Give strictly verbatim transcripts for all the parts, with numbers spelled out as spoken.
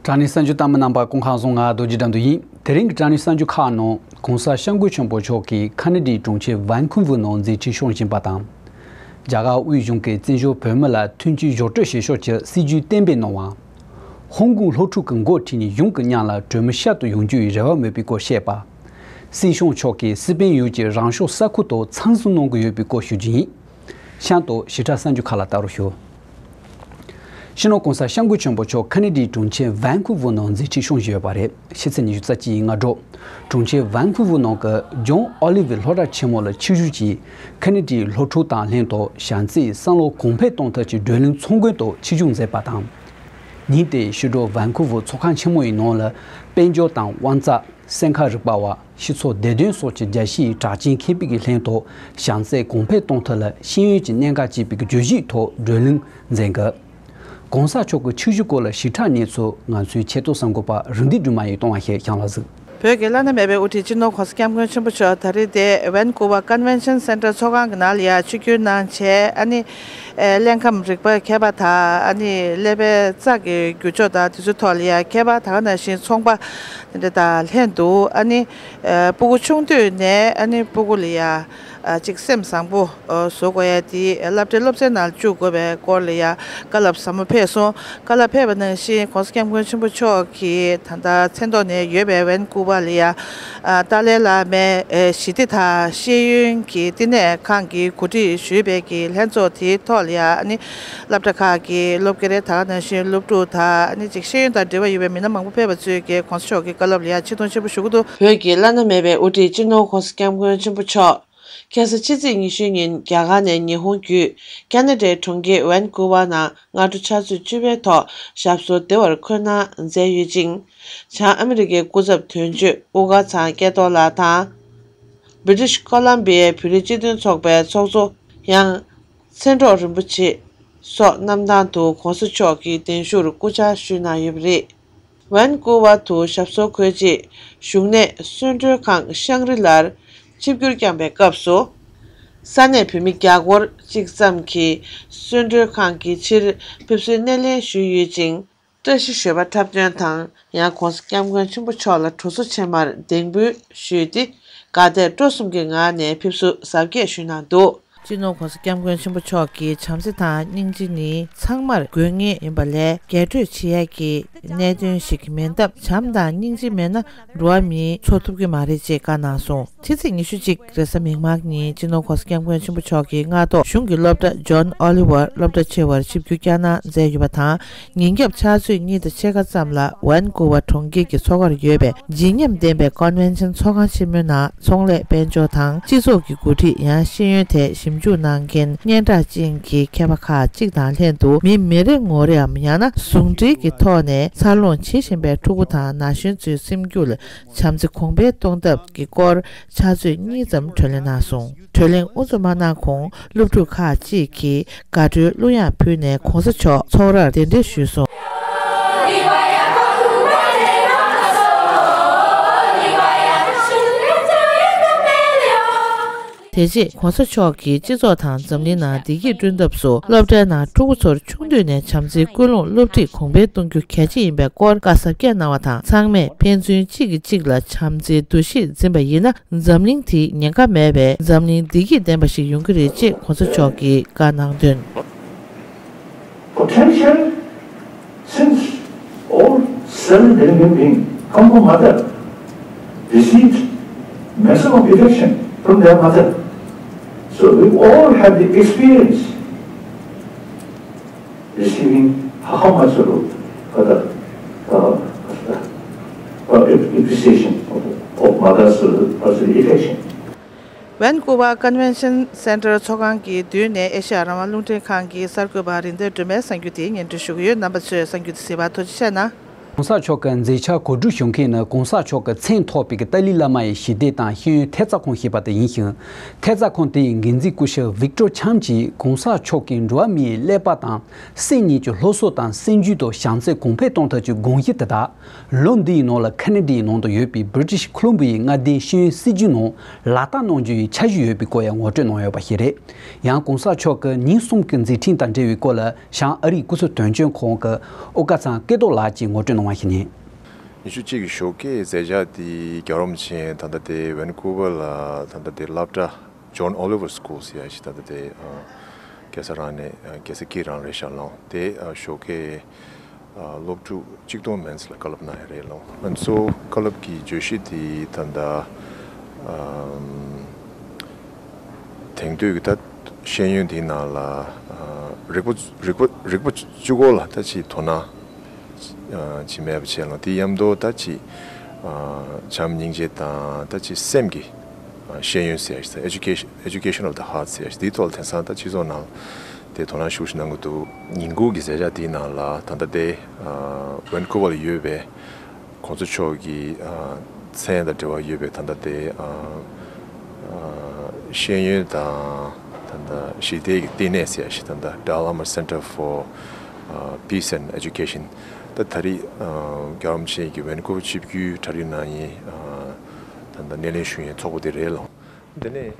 དྲ་བརྙན་གསར་འགྱུར་ལྟ་མི་རྣམ་པ་སྐུ་ཁམས་བཟང་། ང་རྡོ་རྗེ་དགྲ་འདུལ་ཡིན། དེ་རིང་གི་དྲ་བརྙན་གསར་འགྱུར་ཁག་ནང་གོང་ས་སྐྱབས་མགོན་ཆེན་པོ་མཆོག་གིས་ཁ་ན་ཌའི་གྲོང་ཁྱེར་ཝན་ཁུ་ཝུ་ནང་མཛད་འཕྲིན་ཤོང་བཞིན་པ་དང་། རྒྱ་གར་དབུས་གཞུང་གིས་བཙན་བྱོལ་བོད་མི་ལ་མཐུན་རྐྱེན་སྦྱོར་སྤྲོད་བྱེད་ཕྱོགས་ཀྱི་སྲིད་ཇུས་གཏན་འབེབས་གནང་བ། ཧོང་ཀོང་སློབ་ཕྲུག་གི་འགོ་ཁྲིད་ནས་གཞུང་གི་མཉམ་ལ་གྲོས་མོལ་བསྐྱར་དུ་ཡོང་རྒྱུའི་རེ་བ་མེད་པའི་སྐོར་བཤད་པ། སྲིད་སྐྱོང་མཆོག་གིས་སི་པན་ཡུལ་གྱི་རང་སྐྱོང་ས་ཁུལ་དུ་ཚང་འཛོམས་གནང་གི་ཡོད་པའི་སྐོར་ཞུ་རྒྱུ་ཡིན། གཤམ་དུ་ཞིབ་ཕྲ་གསར་འགྱུར་ཁག་ལ་ལྟ་རུ་ཞུ། སྤྱི་ནོར་གོང་ས་སྐྱབས་མགོན་ཆེན་པོ་མཆོག་ཁ་ན་ཌའི་གྲོང་ཁྱེར་ཝན་ཁུ་ཝུ་ནང་མཛད་འཕྲིན་ཤོང་བཞིན་ཡོད་པ་རེད། ཕྱི་ཚེས་ཉི་ཤུ་རྩ་གཅིག་ཡིན་སྔ་དྲོ། གྲོང་ཁྱེར་ཝན་ཁུ་ཝུ་ནང་གི་ཇོན་ཨོ་ལི་ཝི་སློབ་གྲྭ་ཆེན་མོ་ལ་ཆིབས་བསྒྱུར་གྱིས་ཁ་ན་ཌའི་སློབ་ཕྲུག་དང་ལྷན་དུ་བྱམས་བརྩེའི་བསམ་བློ་གོང་འཕེལ་གཏོང་ཐབས་ཀྱི་བགྲོ་གླེང་ཚོགས་མགོན་དུ་ཆིབས་བསྒྱུར་མཛད་པ་དང་། ཉིན་དེའི་ཕྱི་དྲོ་ཝན་ཁུ་ཝུ་ཚོགས་ཁང་ཆེན་མོ་ཡི་ནང་ལ་དཔལ་འབྱོར་དང་དབང་རྩ། གསན་ཁང་རིག་པ་བ། སྤྱི་ཚོགས་བདེ་དོན་སོགས་ཀྱི་རྒྱལ་སྤྱིའི་གྲགས་ཅན་མཁས་པའི་གི་ལྷན་ཐོག་བྱམས་བརྩེ་གོང་འཕེལ་གཏོང་ཐབས་ལ་ཤེས་ཡོན་གྱི་གནད་འགག་ཅེས་པའི་གི་བརྗོད་གཞིའི་ཐོག་བགྲོ་གླེང་མཛད་འགབ། གོང་ས་མཆོག་གི་ཆིབས་བསྒྱུར་སྐོར་ལ་ཞིབ་ཕྲ་གནས་ཚུལ་ང་ཚོའི་ཆེད་དོན་གསར་འགོད་པ་རིག་འདེགས་སྒྲོལ་མ་ཡིས་གཏོང་བ་ཞིག་གཤམ་ལ་གཟིགས། བོད་ཀྱི་བླ་ན་མེད་པའི་དབུ་ཁྲིད་སྤྱི་ནོར་གོང་ས་སྐྱབས་མགོན་ཆེན་པོ་མཆོག་ད་རེས་དེ་ཝན་ཀུ་ཝར་ཀོན་ཝེན་ཤན་སེན་ཊར་ཚོགས་ཁང་གི་ནང་ལ་ཡ་ཆིབས་བསྒྱུར་གནང་བྱས། ཨ་ནི་ཨེ་ཀླད་ཁམས་རིག་པ་མཁས་པ་དང་། ཨ་ནི་ཀླད་པའི་རྩ་གི་འགྱུར་ཕྱོགས་དང་དེ་ཚོའི་ཐོག་ལ་ཡ་མཁས་པ། ད་ག་ནང་བཞིན་ཚོང་པ་དེ་འདྲ་དང་ལྷན་དུ། ཨ་ནི་ཨེ་སྤུ་གུ་ཆུང་དུས་ནས་ཨ་ནི་སྤུ་གུ་ལ་ཡ་ཨ་ཅིག་སེམས་བཟང་པོ་ཨ་བཟོ་དགོས་ཡ་དེ་སློབ་གྲྭའི་སློབ་ཚན་ནང་བཅུག་དགོས་པའི་སྐོར་ལ་ཡ་བཀའ་སློབ་ཟབ་མོ་ཕེབས་སོང་། བཀའ་སློབ་ཕེབས་པ་ནང་བཞིན་གོང་ས་སྐྱབས་མགོན་ཆེན་པོ་མཆོག་གིས་ད་ལྟ་མཚན་ཐོག་ནས་ཡོད་པའི་ཝན་ཀུ་ཝར་ལ་ཡ་ཨ་ཏཱ་ལའི་བླ་མའི་ཨེ་ཞི་བདེ་དང་ཤེས་ཡོན་གྱི་བསྟི་གནས་ཁང་གིས་གོ་སྒྲིག་ཞུས་པའི་གི་ལྷན་ཚོགས་དེའི་ཐོག་ལ་ཡ་ཨ་ནི་སློབ་གྲྭ་ཁག་གི་སློབ་དགེ་རེད། ད་ག་ནང་བཞིན་སློབ་ཕྲུག་དང་ཨ་ནི་ཅིག་ཤེས་ཡོན་དང་འབྲེལ་བ་ཡོད་པའི་མི་སྣ་མང་པོ་ཕེབས་པ་ཚོས་ཀྱིས་གོང་ས་མཆོག་གི་བཀའ་སློབ་ལ་ཡ་ཆེ་མཐོང་ཆེན་པོ་ཞུ་གི་འདུག་བོད་ཀྱི་བླ་ན་མེད་པའི་དབུ་ཁྲིད་སྤྱི་ནོར་གོང་ས་སྐྱབས་མགོན་ཆེན་པོ་མཆོག་ཁ་སང་ཕྱི་ཚེས་ཉི་ཤུ་ཉིན་རྒྱ་གར་ནས་ཉི་ཧོང་བརྒྱུད་ཁ་ན་ཌའི་གྲོང་ཁྱེར་ཝན་ཀུ་ཝར་ནང་སྔ་དྲོ་ཕྱག་ཚོད་བཅུ་པའི་ཐོག་ཞབས་སོར་བདེ་བར་འཁོད་གནང་མཛད་ཡོད་ཅིང་། བྱང་ཨ་མི་རི་ཀའི་སྐུ་ཚབ་དོན་གཅོད་དབུ་དཀར་ཚང་སྐལ་རྡོར་ལགས་དང་། བྷི་ཊི་ཤི་ཀོ་ལམ་བི་ཡའི་བོད་རིགས་སྤྱི་མཐུན་ཚོགས་པའི་ཚོགས་གཙོ་ཡང་མཚན་སྒྲོགས་རིན་པོ་ཆེ་སོགས་གནམ་ཐང་དུ་གོང་ས་མཆོག་གི་གདན་ཞུར་སྐུ་བཅར་ཞུས་གནང་ཡོད་པ་རེད། ཝན་ཀུ་ཝར་དུ་ཞབས་སོར་འཁོད་རྗེས་བཞུགས་གནས་གསོལ་མགྲོན་ཁང་ཤང་རི་ལར་ཆིབས་བསྒྱུར་བསྐྱངས་པའི་སྐབས་སུ། ས་གནས་བོད་མི་བརྒྱ་སྐོར་གཅིག་ཙམ་གྱིས་གསོལ་མགྲོན་ཁང་གི་ཕྱིར་ཕེབས་བསུའི་སྣེ་ལེན་ཞུས་ཡོད་ཅིང་། བཀྲ་ཤིས་ཞོལ་པ་འཁྲབ་སྟོན་དང་། ཡང་གོང་ས་སྐྱབས་མགོན་ཆེན་པོ་མཆོག་ལ་གྲོ་སོ་ཕྱེ་མར་གདན་འབུལ་ཞུས་ཏེ། དགའ་དད་སྤྲོ་གསུམ་གྱི་ངང་ནས་ཕེབས་བསུ་གཟབ་རྒྱས་ཞུས་གནང་འདུག་སྤྱི་ནོར་གོང་ས་སྐྱབས་མགོན་ཆེན་པོ་མཆོག་གིས་བྱམས་བརྩེ་དང་སྙིང་རྗེ་ནི་ཚང་མར་དགོས་ངེས་ཡིན་པ་ལས་རྒྱས་སྤྲོས་བྱེད་ཡས་ཀྱི་གནད་དོན་ཞིག་མིན་སྟབས། བྱམས་དང་སྙིང་རྗེ་མེད་ན་འགྲོ་བ་མིའི་འཚོ་ཐུབ་ཀྱི་མ་རེད་ཅེས་བཀའ་གནང་སོང་། ཕྱི་ཚེས་ཉི་ཤུ་གཅིག་རེས་གཟའ་མིག་དམར་ཉིན་སྤྱི་ནོར་གོང་ས་སྐྱབས་མགོན་ཆེན་པོ་མཆོག་གིས་སྔ་ཐོག་གཞུང་གི་སློབ་གྲྭ་ཇོན་ཨོ་ལི་ཝར་སློབ་གྲྭ་ཆེ་བར་ཆིབས་བསྒྱུར་བསྐྱངས་གནང་མཛད་ཡོད་པ་དང་། ཉིན་རྒྱབ་ཕྱག་ཚོད་གཉིས་དང་ཕྱེད་ཀ་ཙམ་ལ་ཝན་ཀུ་ཝར་གྲོང་ཁྱེར་གྱི་མཚོ་ཁར་ཡོད་པའི་བརྗིད་ཉམས་ལྡན་པའི་ཀོན་ཝེན་ཤན་ཚོགས་ཁང་ཆེན་མོའི་ནང་ཚོང་ལས། དཔལ་འབྱོར་དང་སྤྱི་ཚོགས་ཀྱི་འགོ་ཁྲིད། ཡང་ཤེས་ཡོན་ཐད་ཞིབ་འཇུག་གནང་མཁན་སྙན་གྲགས་ཅན་གྱི་མཁས་པ་ཁག་ཅིག་དང་ལྷན་དུ། མི་མི་རེ་ངོ་རེའམ་ཡང་ན་ཟུང་འབྲེལ་གྱི་ཐོག་ནས་འཚར་ལོངས་བྱེད་བཞིན་པའི་ཕྲུ་གུ་དང་ན་གཞོན་ཚོའི་སེམས་རྒྱུད་ལ་བྱམས་བརྩེ་གོང་འཕེལ་གཏོང་ཐབས་ཀྱི་སྐོར་ཕྱག་ཚོད་གཉིས་ཙམ་གྲོས་གླེང་གནང་སོང་། གྲོས་གླེང་དབུ་འཛུགས་མ་གནང་གོང་སློབ་ཕྲུག་ཁག་ཅིག་གིས་དགའ་སྤྲོའི་གླུ་དབྱངས་ཕུལ་ནས་གོང་ས་མཆོག་ཚོགས་རར་གདན་འདྲེན་ཞུས་སོང་། དེ་རྗེས་གོང་ས་མཆོག་གིས་སྤྱི་ཚོགས་དང་འཛམ་གླིང་ནང་བདེ་སྐྱིད་བསྐྲུན་ཐབས་སུ་སློབ་གྲྭའི་ནང་ཕྲུ་གུ་ཚོར་ཆུང་དུས་ནས་བྱམས་བརྩེའི་ཀུན་སློང་སློབ་ཁྲིད་གོང་འཕེལ་གཏོང་རྒྱུ་གལ་ཆེ་ཡིན་པའི་སྐོར་བཀའ་ཟབ་རྒྱས་གནང་བ་དང་། ཚང་མས་ཕན་ཚུན་གཅིག་གིས་གཅིག་ལ་བྱམས་བརྩེའི་འདུ་ཤེས་འཛིན་པ་ཡིན་ན། འཛམ་གླིང་དེ་ཉེན་ཁ་མེད་པའི་འཛམ་གླིང་བདེ་སྐྱིད་ལྡན་པ་ཞིག་ཡོང་གི་རེད་ཅེས་གོང་ས་མཆོག་གིས་བཀའ་གནང་དོན། Potential since all cell living being come from mother, receive maximum affection from their mother. So we all have the experience receiving how much of the, uh, uh, appreciation of, of mother's, uh, affection. ཝན་ཀུ་ཝར་ཀོན་ཝེན་ཤན་སེན་ཊར་ཚོགས་ཁང་གི་མདུན་ནས་ཨེ་ཤ་ཡ་རང་དབང་རླུང་འཕྲིན་ཁང་གི་གསར་འགོད་པ་རིག་འདེགས་སྒྲོལ་མས་གསར་འགྱུར་དེ་སྙན་སྒྲོན་ཞུ་གི་ཡོད། རྣམ་པ་ཚོས་གསར་འགྱུར་དེ་གཟིགས་པར་ཐུགས་རྗེ་ཆེ་གནང་། གོང་ས་མཆོག་གི་མཛད་འཆར་གོ་སྒྲིག་ཞུ་མཁན་ནི་གོང་ས་མཆོག་གི་མཚན་ཐོགས་པའི་ཏཱ་ལའི་བླ་མ་ཡི་ཞི་བདེ་དང་ཤེས་ཡོན་ཐེབས་རྩ་ཁང་ཞེས་པ་དེ་ཡིན་ཞིང་། ཐེབས་རྩ་ཁང་དེ་ཡི་འགན་འཛིན་སྐུ་ཞབས་ཝིག་ཏོར་ཆམ་གྱིས་གོང་ས་མཆོག་གིས་འགྲོ་བ་མིའི་ཀླད་པ་དང་སེམས་གཉིས་ཀྱི་སློབ་གསོ་དང་སེམས་རྒྱུད་དུ་བྱམས་བརྩེ་གོང་འཕེལ་གཏོང་ཐབས་ཀྱི་དགོངས་གཞི་དེ་དག་ལོ་འདིའི་ནང་ལ་ཁ་ན་ཌའི་ནང་དུ་ཡོད་པའི་བྷི་རི་ཊི་ཤི་ཁོ་ལོམ་བི་ཡའི་མངའ་སྡེའི་ཤེས་ཡོན་སྲིད་བྱུས་ནང་ལག་བསྟར་གནང་རྒྱུ་ཡི་འཆར་གཞི་ཡོད་པའི་སྐོར་ཡང་ངོ་སྤྲོད་གནང་ཡོད་པ་ཞིག་རེད། ཡང་གོང་ས་མཆོག་གི་ཉིན་གསུམ་གྱི་མཛད་འཕྲིན་དང་འབྲེལ་བའི་སྐོར་ལ་བྱང་ཨ་རིའི་སྐུ་ཚབ་དོན་གཅོད་ཁང་གི་དབུ་དཀར་ཚང་སྐལ་རྡོར་ལགས་ཀྱིས་ངོ་སྤྲོད་གནང་། གནང་བ་ཞིག་ཡིན། ཉི་ཤུ་གཅིག་གི་ཞོགས་ཀའི་མཛད་འཆར་དེ་རྒྱལ་བ་རིན་པོ་ཆེ་ད་ལྟ་དེ་ཝན་ཀུ་ཝར་ལ་ད་ལྟ་དེ་སློབ་གྲྭ་John Oliver School ཟེར་ཡ་ཞིག་ད་ལྟ་དེ་ཨ་རྒྱལ་ས་རང་ནས་ཨ་རྒྱལ་ས་ཀྱི་རང་རེད་ཤག་ལོང་དེ་ཨ་ཞོགས་ཀའི་ཨ་སློབ་ཕྲུག་གཅིག་སྟོང་མན་ཙམ་ལ་བཀའ་སློབ་གནང་ཡ་རེད་ལོང་། ང་ཚོ་བཀའ་སློབ་ཀྱི་བརྗོད་གཞི་དེ་ད་ལྟ་ཨམ། དེང་དུས་ཀྱི་ད་ཤེས་ཡོན་འདིའི་ནང་ལ་ཨ་རིག་པ་རིག་པ་རིག་པ་གཅིག་པོ་ལ་ད་ཅིག་དོ་སྣང་ཨ་ཅིག་མེད་པ་བྱས་ལ་དེ་མཉམ་དུ་ད་ཅིག་ཨ་བྱམས་སྙིང་རྗེ་དང་ད་ཅིག་སེམས་ཀྱི་ཨ་ཤེས་ཡོན་ཟེར་ཡ་ཞིག་education education of the heart ཟེར་ཡ་ཞིག་འདིའི་ཐོག་ལ་དེང་སང་ད་སྤྱི་ཚོགས་ནང་དེ་དོ་སྣང་ཤུགས་ཆེ་གནང་གི་འདུག། ཉིན་གུང་གི་མཛད་འཆར་འདིའི་ནང་ལ་ད་ལྟ་དེ་ཨ་ཝན་ཀུ་ཝར་ལ་ཡོད་པའི་གོང་ས་མཆོག་གི་ཨ་མཚན་དང་འབྲེལ་བ་ཡོད་པའི་ད་ལྟ་དེ་ཨ་ཨ་ཤེས་ཡོན་དང་ད་ལྟ་ཞི་བདེ་གི་བསྟི་གནས་ཟེར་ཡ་ཞིག་ད་ལྟ་Dalai Lama Center for ཨ་Peace and Education ད་ད་རེས་ཨ་རྒྱལ་བ་རིན་པོ་ཆེ་གི་ཝན་ཀུ་ཝར་ཆིབས་བསྒྱུར་གྲ་སྒྲིག་གནང་ཡིན་ཨ་ད་ལྟ་སྣེ་ལེན་ཞུ་ཡིན་ཚོགས་པ་དེ་རེད་ལོ། དེ་ནས།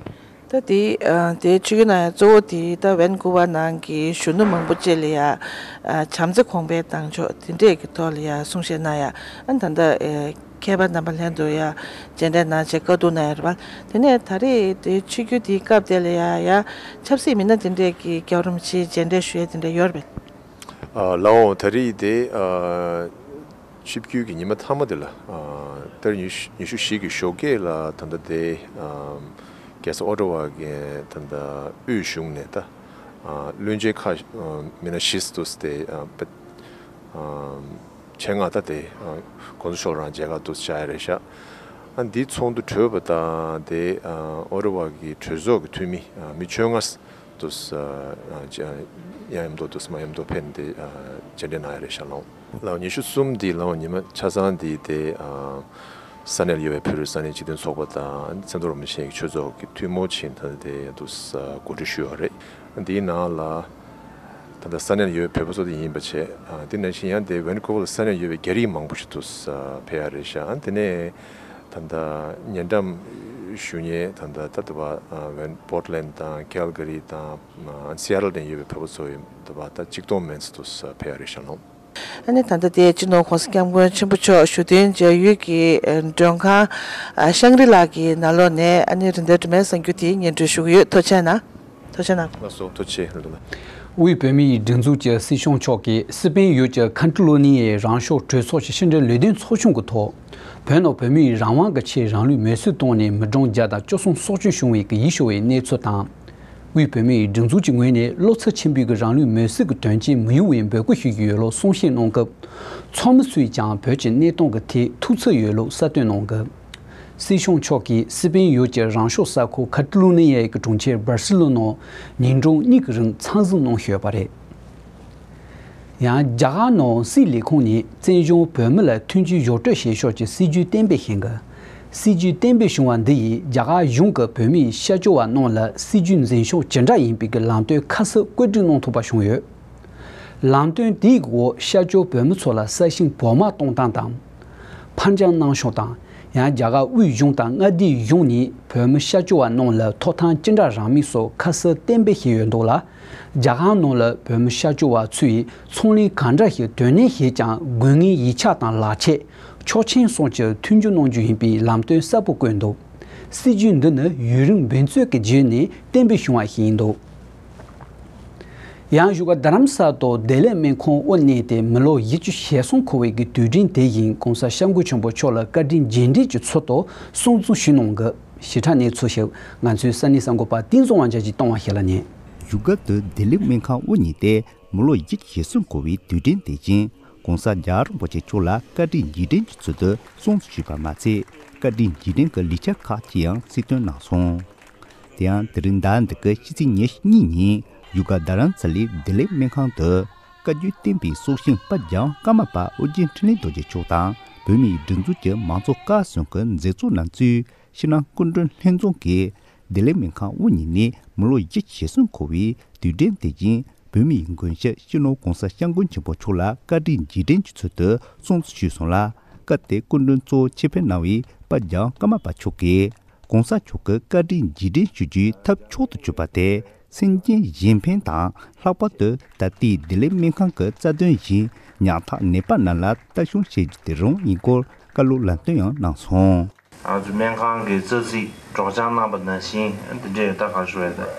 ད་དེ་ཨ་དེ་ཆིབས་བསྒྱུར་གནང་ཡ་གཙོ་བོ་དེ་ད་ཝན་ཀུ་ཝར་ནང་གི་གཞོན་ནུ་མང་པོ་བཅས་ལ་ཡ་ཨ་བྱམས་བརྩེ་གོང་འཕེལ་བཏང་ཕྱོགས་དེ་འདྲས་ཀྱི་ཐོག་ལ་ཡ་གསུང་བཤད་གནང་ཡ་ཨ་ད་ལྟ་ཨེ་མཁས་པ་རྣམ་པ་ལྷན་དུ་ཡ་མཇལ་འཕྲད་གནང་བྱས་བཀའ་བསྡུར་གནང་ཡ་རེད་པ། དེ་ནས་ད་རེས་དེ་ཆིབས་བསྒྱུར་དེའི་སྐབས་དེ་ལ་ཡ་ཡ་ཆབ་སྲིད་མི་སྣ་དེ་འདྲས་ཀྱི་རྒྱལ་བ་རིན་པོ་ཆེའི་མཇལ་འཕྲད་ཞུ་ཡ་དེ་འདྲས་ཡོད་རེད་པས། ཨ་ལའོ་ད་རེས་དེ་ཨ། ཆིབས་བསྒྱུར་གྱི་ཉི་མ་མཐའ་མ་དེ་ལ་ཨ་ཏེར་ཉི་ཤུ་ཉི་ཤུ་བཞི་གི་ཞོགས་ཀས་ལ་ད་ལྟ་དེ་ཨ་རྒྱལ་ས་ཨོ་ཊ་ཝ་གི་ད་ལྟ་དབུས་གཞུང་ནས་ད་ཨ་བློན་ཆེན་ཁག་ཨ་མི་སྣ་བཞི་ཙམ་དེ་ཨ་པ་ཨ་ཆེད་མངགས་ད་དེ་ཨ་གོང་ས་མཆོག་རང་མཇལ་ཁ་དུ་བཅར་ཡ་རེད་ཤག། ཨ་འདི་ཚོགས་འདུ་གྲོལ་བ་དང་དེ་ཨ་ཨོ་ཊ་ཝ་གི་གྲོས་ཚོགས་ཀྱི་འཐུས་མི་ཨ་མི་བཅོ་ལྔ་དུ་ཡང་མཉམ་དུ་དུ་མ་མཉམ་དུ་ཕེབས་ཏེ་མཇལ་འཕྲད་གནང་ཡ་རེད་ཤག་ལོ། ལའོ་ཉི་ཤུ་གསུམ་འདི་ལའོ་ཉི་མ་ཆ་ཚང་འདི་དེ་ས་གནས་ལ་ཡོད་པའི་བོད་རིགས་ས་གནས་སྤྱི་མཐུན་ཚོགས་པ་དང་མཚན་རྡོ་རིན་པོ་ཆེ་གི་ཆོས་ཚོགས་ཀྱི་ཐུན་མོང་ཆེད་དུ་དེ་དུ་གོ་སྒྲིག་ཞུས་པ་རེད། འདིའི་ནང་ལ་ད་ལྟ་ས་གནས་ལ་ཡོད་པའི་བོད་པ་ཚོ་དེ་ཡིན་པ་བྱས། དེ་ནང་བཞིན་ཡང་དེ་ཝན་ཀུ་ཝར་ལ་ས་གནས་ཡོད་པའི་རྒྱ་རིགས་མང་པོ་ཞིག་དུ་ཕེབས་ཡ་རེད་ཤག། དེ་ནས་ད་ལྟ་ཉེ་འགྲམ་ཞུ་མཁན་ད་ལྟ་ད་ལྟ་བ་ཝན་པོར་ཊ་ལེན་དང་ཀལ་ག་རི་དང་སི་ཨེ་ཊལ་དེ་ཡོད་པའི་བོད་པ་ཚོ་ཡིན་ད་ལྟ་གཅིག་སྟོང་མན་ཙམ་དུ་ཕེབས་ཡ་རེད་ཤག་ལོ། ཨ་ནི་ད་ལྟ་དེ་སྤྱི་ནོར་༸གོང་ས་༸སྐྱབས་མགོན་ཆེན་པོ་མཆོག་བཞུགས་གདན་མཇལ་ཡུལ་གྱི་མགྲོན་ཁང་ཤང་རི་ལ་གྱི་ནང་ལོགས་ནས་ཨ་ནི་རིན་ལྡན་སྒྲོལ་མའི་གསར་འགྱུར་དེ་སྙན་སྒྲོན་ཞུ་གི་ཡོད། ཐུགས་རྗེ་གནང་། ཐུགས་རྗེ་གནང་། ལགས་སོ་ཐུགས་རྗེ་ཆེ་ལགས། དབུས་བོད་མིའི་སྒྲིག་འཛུགས་ཀྱི་སྲིད་སྐྱོང་མཆོག་གིས་སི་པན་ཡུལ་གྱི་ཁ་ཏ་ལུ་ནི་ཡའི་རང་སྐྱོང་གྲོས་ཚོགས་ཀྱི་ཕྱི་འབྲེལ་ལས་དོན་ཚོགས་ཆུང་གི་ཐོག་བོད་ནང་བོད་མིའི་རང་དབང་གི་ཆེད་རང་ལུས་མེར་སྲེག་བཏང་ནས་མི་གྲངས་བརྒྱ་དང་བཅུ་གསུམ་སྲོག་སྐྱོན་བྱུང་བའི་གི་ཡིད་སྐྱོ་བའི་གནས་ཚུལ་དང་། དབུས་བོད་མིའི་སྒྲིག་འཛུགས་ཀྱི་ངོས་ནས་བློ་འཚབ་ཆེན་པོས་ཀྱི་རང་ལུས་མེར་སྲེག་གི་དོན་རྐྱེན་མི་ཡོང་བའི་འབོད་སྐུལ་ཞུ་གི་ཡོད་ལུགས་གསུང་བཤད་གནང་སྐབས། ཚོགས་མི་ཚོས་ཀྱང་བོད་ཀྱི་གནས་སྟངས་ཀྱི་ཐད་ཐུགས་འཚབ་ཡོད་ལུགས་གསལ་སྟོན་གནང་སྐབས། སྲིད་སྐྱོང་མཆོག་གིས་སི་པན་ཡུལ་གྱི་རང་སྐྱོང་ས་ཁུལ་ཁ་ཏ་ལུ་ནི་ཡའི་གི་གྲོང་ཁྱེར་སྦར་སི་ལོ་ནང་ཉིན་གྲངས་གཉིས་ཀྱི་རིང་འཚམས་གཟིགས་གནང་ཞུས་པ་རེད། ཡང་རྒྱ་གར་ནང་སྲིད་ལས་ཁུངས་ནས་བཙན་བྱོལ་བོད་མི་ལ་མཐུན་འགྱུར་བཞག་སྤྲོད་བྱེད་ཕྱོགས་ཀྱི་སྲིད་ཇུས་གཏན་འབེབས་བྱེད་འགོ། སྲིད་ཇུས་གཏན་འབེབས་བྱུང་བ་འདི་ཡིས་རྒྱ་གར་གཞུང་གིས་བོད་མིའི་ཤ་སྐྱོ་བ་རྣམས་ལ་སྲིད་ཇུས་འཛིན་ཕྱོགས་ཇི་འདྲ་ཡིན་པའི་གི་ལམ་སྟོན་ཁ་གསལ་བཀོད་སྒྲིག་གནང་ཐུབ་པ་བྱུང་ཡོད། ལམ་སྟོན་དེའི་འོག་ཤ་སྐྱོ་བོད་མི་ཚོ་ལ་ས་ཞིང་བོགས་མ་གཏོང་སྟངས་དང་། ཕར་འགྱངས་གནང་ཕྱོགས་དང་། ཡང་རྒྱ་གར་དབུས་གཞུང་དང་མངའ་སྡེའི་གཞུང་ནས་བོད་མི་ཤ་སྐྱོ་བ་རྣམས་ལ་ཐོབ་ཐང་ཅི་འདྲ་རག་མིན་སོགས་ཁ་གསལ་གཏན་འབེབས་བྱས་ཡོད་འདུག་ལ། རྒྱ་གར་ནང་ལ་བོད་མི་ཤ་སྐྱོ་བ་ཚོས་ཚོང་ལས་གང་འདྲ་ཞིག་དོན་གནས་བྱས་ཀྱང་དགོས་ངེས་ཡིག་ཆ་དང་ལག་ཆས། ཆོག་མཆན་སོགས་ཀྱི་མཐུན་འགྱུར་གནང་རྒྱུ་ཡིན་པའི་ལམ་སྟོན་གསལ་པོ་བཀོད་འདུག། སྲིད་ཇུས་འདི་ནི་ཡུན་རིང་འབད་རྩོལ་གྱི་རྗེས་ནས་གཏན་འབེབས་བྱུང་བ་ཞིག་ཡིན་འདུག། ཡང་བཞུགས་སྒར་རྡ་རམ་ས་ལ་དང་བདེ་ལེགས་སྨན་ཁང་དབུ་བརྙེས་ཏེ་མི་ལོ་བཞི་བཅུ་ཞེ་གསུམ་འཁོར་བའི་གི་དུས་དྲན་དེ་བཞིན་༸གོང་ས་༸སྐྱབས་མགོན་ཆེན་པོ་མཆོག་ལ་བཀའ་དྲིན་རྗེས་དྲན་གྱི་ཚུལ་དུ་སྲུང་བརྩི་ཞུས་གནང་གི། ཞིབ་ཕྲ་གནས་ཚུལ་ཞིག་ང་ཚོའི་ས་གནས་གསར་འགོད་པ་བསྟན་འཛིན་དབང་རྒྱལ་གྱིས་བཏང་བ་ཞིག་ལ་ཉན། བཞུགས་སྒར་དུ་བདེ་ལེགས་སྨན་ཁང་དབུ་བརྙེས་ཏེ་མི་ལོ་བཞི་བཅུ་ཞེ་གསུམ་འཁོར་བའི་དུས་དྲན་དེ་བཞིན་༸གོང་ས་༸རྒྱལ་བ་རིན་པོ་ཆེ་མཆོག་ལ་བཀའ་དྲིན་རྗེས་དྲན་གྱི་ཚུལ་དུ་སྲུང་བརྩི་ཞུས་པ་མ་ཚད་བཀའ་དྲིན་རྗེས་དྲན་གྱི་ལས་འཆར་ཁག་ཅིག་ཡང་གསལ་སྟོན་གནང་སོང་། དེ་ཡང་དེ་རིང་ཟླ་འདི་གའི་ཕྱི་ཚེས་ཉེར་གཉིས་ཉིན་བཞུགས་སྒར་རྡ་རམ་ས་ལའི་བདེ་ལེགས་སྨན་ཁང་དུ་བཀའ་བརྒྱུད་བསྟན་པའི་སྲོག་ཤིང་དཔལ་ལྗང་ཀརྨ་པ་ཨོ་རྒྱན་འཕྲིན་ལས་རྡོ་རྗེ་མཆོག་དང་བོད་མིའི་སྒྲིག་འཛུགས་ཀྱི་མང་གཙོ་བཀའ་ཟུར་གྱི་མཛད་གཙོ་རྣམས་གཙོས་ཕྱི་ནང་སྐུ་མགྲོན་ལྷན་འཛོམས་ཀྱིས་བདེ་ལེགས་སྨན་ཁང་དབུ་བརྙེས་ནས་མི་ལོ་བཞི་བཅུ་ཞེ་གསུམ་འཁོར་བའི་དུས་དྲན་དེ་བཞིན་བོད་མིའི་མགོན་ཞབས་སྤྱི་ནོར་༸གོང་ས་༸སྐྱབས་མགོན་ཆེན་པོ་མཆོག་ལ་བཀའ་དྲིན་རྗེས་དྲན་གྱི་ཚུལ་དུ་སྲུང་བརྩི་ཞུས་སོང་ལ། སྐབས་དེར་སྐུ་མགྲོན་གཙོ་བོ་ཆེད་ཕེབས་གནང་བའི་དཔལ་ལྗང་ཀརྨ་པ་མཆོག་གིས། ༸གོང་ས་མཆོག་གི་བཀའ་དྲིན་རྗེས་དྲན་ཞུ་རྒྱུའི་ཐབས་མཆོག་ཏུ་གྱུར་པ་དེ་ སེམས་ཅན་གཞན་ཕན་དང་ལྷག་པར་དུ་ད་ལྟའི་བདེ་ལེགས་སྨན་ཁང་གི་རྩ་དོན་བཞིན་ཉམ་ཐག་ནད་པ་རྣམས་ལ་ལྟ་སྐྱོང་བྱེད་རྒྱུ་དེ་རང་ཡིན་སྐོར་བཀའ་སློབ་ལམ་སྟོན་ཡང་གནང་སོང་། ང་ཚོ་སྨན་ཁང་གི་རྩ་ཚིག་སྒྲོག་སྦྱང་གནང་པ་ནང་བཞིན་འདི་འདྲའི་ད་ག་ཞུ་བའི་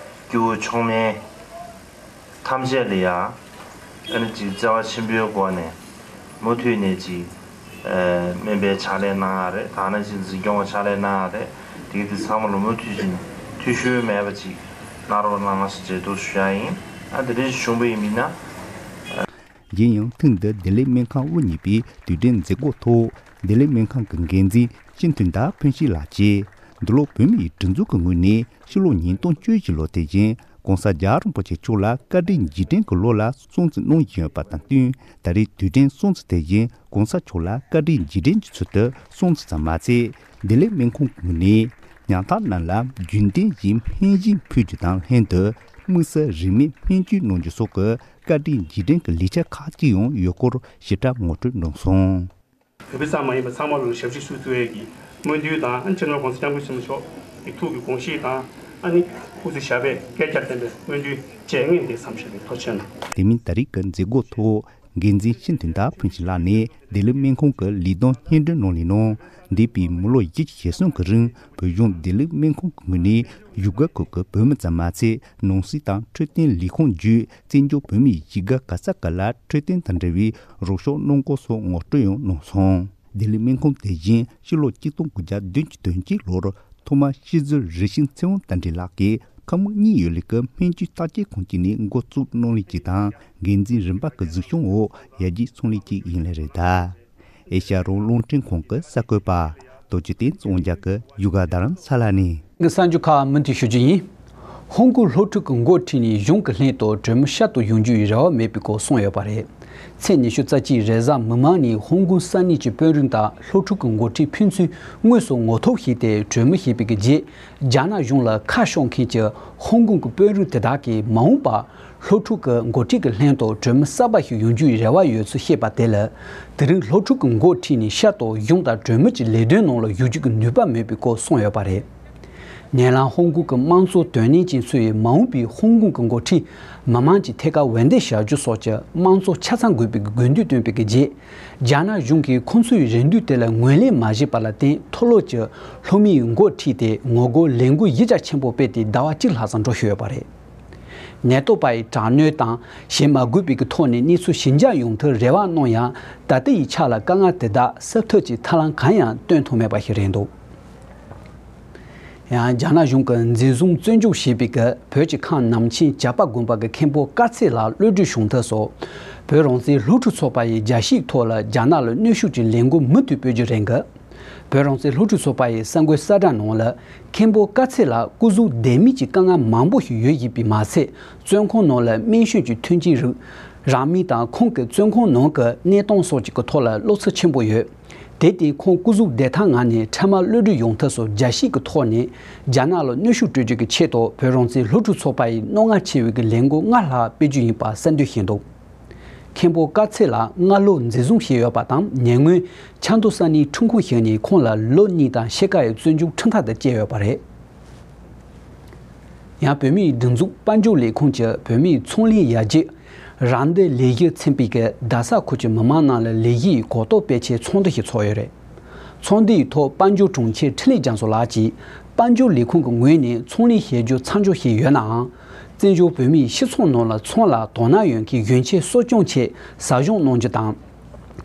སྐྱེ་བོ་མཆོག་དམན་ཐམས་ཅད་ལ་ཡ། ཨ་ནི་ཅིག་བརྩེ་བ་ཆེན་པོའི་སྒོ་ནས་མུ་མཐུད་ནས་ཅིག་ཨ་སྨན་པའི་ཕྱག་ལས་གནང་ཡ་རེད། ད་ནང་བཞིན་འཛིན་སྐྱོང་བ་ཕྱག་ལས་གནང་ཡ་རེད། དེ་གི་དེ་ཚང་མ་ལ་མུ་མཐུད་ཅིག་འཐུས་ཤོར་མེད་པ་ཅིག་གནང་རོགས་གནང་ཞེས་འབྲེལ་གཏུག་ཞུ་ཡ་ཡིན། ཨ་དེ་འདྲ་ཞིག་བྱུང་བ་ཡིན་མིན་ན། གཞན་ཡང་ཐེངས་འདིར་བདེ་ལེགས་སྨན་ཁང་དབུ་བརྙེས་པའི་དུས་དྲན་མཛད་སྒོ་ཐོག་བདེ་ལེགས་སྨན་ཁང་གི་འགན་འཛིན་སྤྱི་འཐུས་ཟླ་ཕུན་ཚོགས་ལགས་ཀྱིས། འདི་ལོ་བོད་མིའི་སྒྲིག་འཛུགས་ཀྱི་ངོས་ནས་ཕྱི་ལོ་ཉིས་སྟོང་བཅུ་བཞི་ལོ་དེ་བཞིན་༸གོང་ས་༸རྒྱལ་བ་རིན་པོ་ཆེ་མཆོག་ལ་བཀའ་དྲིན་རྗེས་དྲན་གྱི་ལོ་ལ་སྲུང་བརྩི་གནང་བཞིན་ཡོད་པ་དང་བསྟུན། ད་རེས་དུས་དྲན་སྲུང་བརྩི་དེ་བཞིན་༸གོང་ས་མཆོག་ལ་བཀའ་དྲིན་རྗེས་དྲན་གྱི་ཚུལ་དུ་སྲུང་བརྩི་ཙམ་མ་ཚད། བདེ་ལེགས་སྨན་ཁང་གི་ངོས་ནས་ཉམ་ཐག་རྣམས་ལ་རྒྱུན་ལྡན་གྱི་སྨན་སྦྱིན་ཕུལ་རྒྱུ་དང་ལྷན་དུ་དམིགས་བསལ་རིན་མེད་སྨན་བཅོས་གནང་རྒྱུ་སོགས་ཀྱི་བཀའ་དྲིན་རྗེས་དྲན་གྱི་ལས་འཆར་ཁག་ཅིག་ཡང་ཡོད་སྐོར་ཞིབ་ཕྲ་ངོ་སྤྲོད་གནང་སོང་། བོད་པ་ཙམ་མ་ཡིན་པར་ཚང་མ་ལ་ཞབས་ཕྱི་སུ་གཙོ་བོ་གི་སྨོན་འདུན་དང་། ཨ་ནི་སྤྱི་ནོར་༸གོང་ས་༸སྐྱབས་མགོན་ཆེན་པོ་མཆོག་གི་ཐུགས་ཀྱི་དགོངས་བཞེད་དང་། ཨ་ནི་སྐུ་ཚེ་ཞབས་པད་བསྐལ་བརྒྱར་བརྟན་པའི་སྨོན་འདུན་བཅས་ངས་འདི་ཙམ་ཞིག་ལ། ཐུགས་རྗེ་གནང་། དེ་མིན་ད་རེས་ཀྱི་མཛད་སྒོ་ཐོག་འགན་འཛིན་སྤྱི་འཐུས་ཟླ་ཕུན་ཚོགས་ལགས་ནས་བདེ་ལེགས་སྨན་ཁང་གི་ལས་དོན་སྙན་སྒྲོན་གནང་ལས་ནང་། འདས་པའི་མི་ལོ་བཞི་བཅུ་ཞེ་གསུམ་གྱི་རིང་བོད་གཞུང་བདེ་ལེགས་སྨན་ཁང་གི་ངོས་ནས་བཞུགས་སྒར་ཁུལ་གྱི་བོད་མི་ཙམ་མ་ཚད་ནང་སྲིད་དང་འཕྲོད་བསྟེན་ལས་ཁུངས་བརྒྱུད་བཙན་བྱོལ་བོད་མིའི་གཞིས་སྒར་ག་ས་ག་ལ་འཕྲོད་བསྟེན་དང་འབྲེལ་བའི་རོགས་སྐྱོར་གནང་སྐོར་སོགས་ངོ་སྤྲོད་ཡང་གནང་སོང་། བདེ་ལེགས་སྨན་ཁང་དེ་བཞིན་ཕྱི་ལོ་གཅིག་སྟོང་དགུ་བརྒྱ་བདུན་ཅུ་དོན་གཅིག་ལོར་ཐོག་མར་སྤྱི་ཟུར་རིག་ཤིང་ཚེ་དབང་དར་འཕྲིན་ལགས་ཀྱིས་ཁང་མིག་གཉིས་ཡོད་ལུགས་ཀྱི་སྨན་བཅོས་བརྟག་དཔྱད་ཁང་གཅིག་ནས་འགོ་བཙུགས་གནང་ལས་ཀྱི་དང་། འགན་འཛིན་རིམ་པ་གི་གཟིགས་སྐྱོང་འོག་ཡར་རྒྱས་སོང་ལས་ཀྱི་ཡིན་ལས་རེད་ད། ཨེ་ཤ་ཡ་རང་དབང་རླུང་འཕྲིན་ཁང་གི་གསར་འགོད་པ་རྡོ་རྗེ་བསྟན་འཛིན་དབང་རྒྱལ་གྱིས་བཞུགས་སྒར་རྡ་རམ་ས་ལ་ནས། གསར་འགྱུར་ཁག་མུ་མཐུད་ཞུ་རྒྱུ་ཡིན། ཧོང་ཀོང་སློབ་ཕྲུག་གི་འགོ་ཁྲིད་ནས་གཞུང་གི་ལྷན་དུ་གྲོས་མོལ་ཤར་དུ་ཡོང་རྒྱུའི་རེ་བ་མེད་པའི་སྐོར་གསུངས་ཡོད་པ་རེད། ཚེས་ཉི་ཤུ་རྩ་གཅིག་རེས་གཟའ་མིག་དམར་ཉིན་ཧོང་ཀོང་ས་གནས་ཀྱི་དཔོན་རིགས་དང་སློབ་ཕྲུག་གི་འགོ་ཁྲིད་ཕན་ཚུན་དངོས་སུ་ངོ་ཐུག་བྱས་ཏེ་གྲོས་མོལ་བྱས་པའི་རྗེས། རྒྱ་ནག་གཞུང་ལ་ཁ་ཕྱོགས་མཁན་གྱི་ཧོང་ཀོང་གི་དཔོན་རིགས་དེ་དག་གིས་མ་འོངས་པར་སློབ་ཕྲུག་གི་འགོ་ཁྲིད་ཀྱི་ལྷན་དུ་གྲོས་མོལ་གསར་པ་ཞིག་ཡོང་རྒྱུའི་རེ་བ་ཡོད་ཚུལ་བཤད་པ་དེ་ལ། དེ་རིང་སློབ་ཕྲུག་གི་འགོ་ཁྲིད་ནས་ཤར་ཏོག་གཞུང་དང་གྲོས་མོལ་གྱི་ལས་དོན་ནང་ལ་ཞུགས་རྒྱུ་གི་ནུས་པ་མེད་པའི་སྐོར་གསུངས་ཡོད་པ་རེད། ཉེ་ལམ་ཧོང་ཀོང་གི་དམངས་གཙོ་དོན་གཉེར་ཅན་ཚོས་མ་འོངས་པའི་ཧོང་ཀོང་གི་འགོ་ཁྲིད་མི་མང་གི་ཐད་ཀར་འོས་འདེམས་བྱ་རྒྱུ་སོགས་ཀྱི་དམངས་གཙོ་ཆ་ཚང་དགོས་པའི་དགོས་འདུན་བཏོན་པའི་རྗེས། རྒྱ་ནག་གཞུང་གིས་ཁོང་ཚོའི་རེ་འདུན་དེ་ལ་ངོས་ལེན་མ་བྱས་པ་ལ་བརྟེན། མཐོ་སློབ་ཀྱི་སློབ་མའི་འགོ་ཁྲིད་དེ་ངོ་རྒོལ་ལས་འགུལ་ཡིག་ཆ་ཆེན་པོ་སྤེལ་ཏེ་ཟླ་བ་གཅིག་ལྷག་ཙམ་འགྲོ་བཞིན་ཡོད་པ་རེད། ཉེན་རྟོག་པ་ཡིས་དྲག་གནོན་དང་བྱེད་མ་དགོས་པའི་ཐོག་ནས་གནས་ཚུལ་ཞི་འཇགས་ཡོང་ཐབས་རེ་བ་གནང་ཡང་། ད་ལྟ་ཡི་ཆ་ལ་དཀའ་ངལ་དེ་དག་སེལ་ཐབས་ཀྱི་ཐབས་ལམ་གང་ཡང་སྟོན་ཐུབ་མེད་པ་ཞིག་རེད་འདུག་ཡང་རྒྱ་ནག་གཞུང་གིས་འཛིན་བཟུང་བཙོན་འཇུག་བྱས་པའི་བོད་ཀྱི་ཁམས་ནང་ཆེན་བྱ་པ་དགོན་པ་གི་མཁན་པོ་དཀར་ཚེ་ལགས་གློད་གྲོལ་བྱུང་ཐབས་སུ། བོད་རང་བཙན་སློབ་ཕྲུག་ཚོགས་པ་ཡིས་རྒྱལ་སྤྱིའི་ཐོག་ལ་རྒྱ་ནག་ལ་གནོན་ཤུགས་ཀྱི་ལས་འགུལ་མུ་མཐུད་སྤེལ་རྒྱུ་རེད་འགའ། བོད་རང་བཙན་སློབ་ཕྲུག་ཚོགས་པ་ཡི་གསར་འགོད་གསལ་བསྒྲགས་ནང་ལ། མཁན་པོ་དཀར་ཚེ་ལགས་སྐུ་གཟུགས་བདེ་མིན་གྱི་དཀའ་ངལ་མང་པོ་ཞིག་ཡོད་བཞིན་པས་མ་ཚད། བཙོན་ཁང་ནང་ལ་སྨན་གཞུང་གི་མཐུན་རྐྱེན་རིགས། རང་མོས་དང་ཁོང་གི་བཙོན་ཁང་ནང་གི་གནས་སྟངས་སོགས་ཀྱི་ཐོག་ལ་བློ་འཚབ་ཆེན་པོ་ཡོད། དེར་བརྟེན་ཁོང་སྐུ་གཟུགས་བདེ་ཐང་ངང་ནས་འཕྲལ་མར་གློད་གྲོལ་ཡོང་ཐབས་སུ་རྒྱལ་སྤྱིའི་ཐོག་ནས་རྒྱ་ནག་ལ་གནོན་ཤུགས་སྤྲོད་རྒྱུ་གི་ཆེད་དུ་བོད་རང་བཙན་སློབ་ཕྲུག་ཚོགས་པ་ཡིས་རྣོ་ངར་ཆེ་བའི་ལས་འགུལ་སྔར་ལྷག་སྤེལ་རྒྱུ་ཡིན་པ་གསལ་འདོན་བྱས་འདུག་མཁན་པོ་དཀར་ཚེ་ལགས་སྔ་ལོ་འཛིན་བཟུང་བྱས་ཡོད་པ་དང་། ཉེ་སྔོན་ཆབ་མདོ་ས་གནས་ཁྲིམས་ཁང་ཞིག་ནས་ཁོང་ལ་ལོ་གཉིས་དང་ཕྱེད་ཀ་ཡི་བཙོན་འཇུག་ཁྲིམས་ཐག་དེ་བཅད་ཡོད་པ་རེད། ཡང་བོད་མིའི་སྒྲིག་འཛུགས་དཔལ་འབྱོར་ལས་ཁུངས་ཀྱིས་བོད་མིའི་ཚོང་ལས་ཡར་རྒྱས་རང་འདོད་ལས་གཞི་ཚན་པའི་གི་རྡ་ས་ཁུལ་གྱི་མི་མང་རྣམས་ལ་ལས་གཞི་ཡི་གོ་རྟོགས་སྤེལ་ཆེད་ཚོགས་འདུ་ཞིག་ཚོགས་ཡོད་རེད། ཚོགས་འདུ་ཡི་ཐོག་དཔལ་འབྱོར་དྲུང་ཆེ་འཕྲིན་ལས་རྒྱ་མཚོ་ལགས་ཀྱིས། དཔལ་འབྱོར་ལས་ཁུངས་ཀྱི་ངོས་ནས་ཚོང་ལས་བྱེད་རྒྱུ་མཚམས་འཇོག་བྱས་ཡོད་ནའང་། བཙན་བྱོལ་བོད་མིའི་སྤྱི་ཚོགས་ནང་ལ་ཚོང་ལ་དོ་སྣང་ཡོད་མཁན་གཞོན་ཆེ་གསོ་སྐྱོང་ཆེད་ཟབ་སྦྱོང་གནང་རྒྱུ་དང་།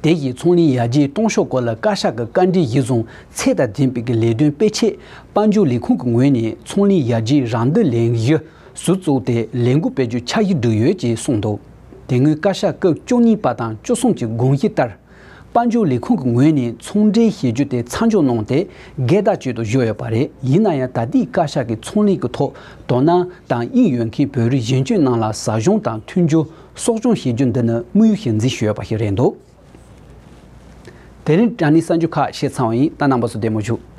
དེ་བཞིན་ཚོང་ལས་ཡར་རྒྱས་གཏོང་ཕྱོགས་སྐོར་ལ་བཀའ་ཤག་གི་བཀའ་འདྲི་གཞིར་བཟུང་ཚད་དང་ལྡན་པའི་ལས་དོན་སྤེལ་ཆེད། དཔལ་འབྱོར་ལས་ཁུངས་ཀྱི་ངོས་ནས་ཚོང་ལས་ཡར་རྒྱས་རང་འདོད་ལས་གཞི་ཟུར་བཙུགས་ཏེ་ལས་འགུལ་སྤེལ་རྒྱུ་འཆར་གཞི་བསྒྲིགས་ཡོད་ཅེས་གསུངས་འདུག་དེ་སྔོན་བཀའ་ཤག་སྐབས་བཅུ་གཉིས་པ་དང་བཅུ་གསུམ་གྱི་དགོངས་གཞི་ལྟར། དཔལ་འབྱོར་ལས་ཁུངས་ཀྱི་ངོས་ནས་ཚོང་འབྲེལ་བྱེད་རྒྱུ་དེ་མཚམས་འཇོག་གནང་སྟེ་སྒེར་བདག་ཅིག་ཏུ་བཞག་ཡོད་པ་རེད། ཡིན་ན་ཡང་ད་ལྟའི་བཀའ་ཤག་གིས་ཚོང་ལས་ཀྱི་ཐོག་དོ་སྣང་དང་དབྱིངས་ཡོད་མཁན་བོད་རིགས་གཞོན་སྐྱེས་རྣམས་ལ་ཟབ་སྦྱོང་དང་མཐུན་འགྱུར་གསོ་སྐྱོང་བྱེད་རྒྱུ་འདི་ནི་དམིགས་ཡུལ་ཞིག་འཛིན་བཞིན་ཡོད་པ་ཞིག་རེད་འདུག་དེ་རིང་དྲ་གནས་གསར་འགྱུར་ཁག་བཤད་ཚར་བ་ཡིན། ད་རྣམ་པ་ཚོ་བདེ་མོ་བཞུགས།